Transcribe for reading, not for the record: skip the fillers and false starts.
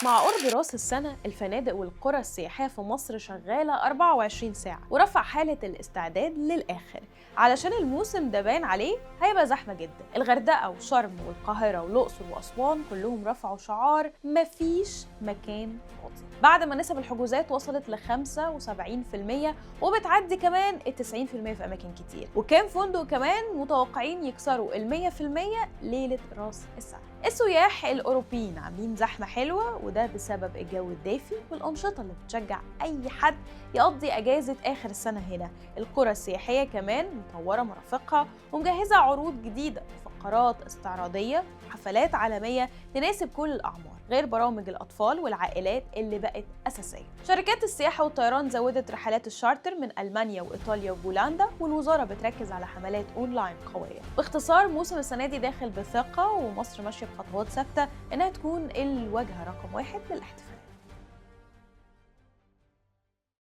مع قرب راس السنة، الفنادق والقرى السياحية في مصر شغالة 24 ساعة ورفع حالة الاستعداد للآخر، علشان الموسم ده باين عليه هيبقى زحمة جدا. الغردقة وشرم والقاهرة والأقصر وأسوان كلهم رفعوا شعار مفيش مكان فاضي، بعد ما نسب الحجوزات وصلت ل 75% وبتعدي كمان ال 90% في أماكن كتير. وكام فندق كمان متوقعين يكسروا ال 100% ليلة راس السنة. السياح الأوروبيين عاملين زحمة حلوة، وده بسبب الجو الدافي والأنشطة اللي بتشجع أي حد يقضي أجازة آخر السنة هنا. القرى السياحية كمان مطورة مرافقها ومجهزة عروض جديدة، فقرات استعراضية، حفلات عالمية تناسب كل الأعمار، غير برامج الأطفال والعائلات اللي بقت أساسية. شركات السياحة والطيران زودت رحلات الشارتر من ألمانيا وإيطاليا وبولندا، والوزارة بتركز على حملات أونلاين قوية. باختصار، موسم السنة دي داخل بثقة، ومصر ماشية بخطوات ثابتة إنها تكون الوجهة رقم 1 للاحتفالات.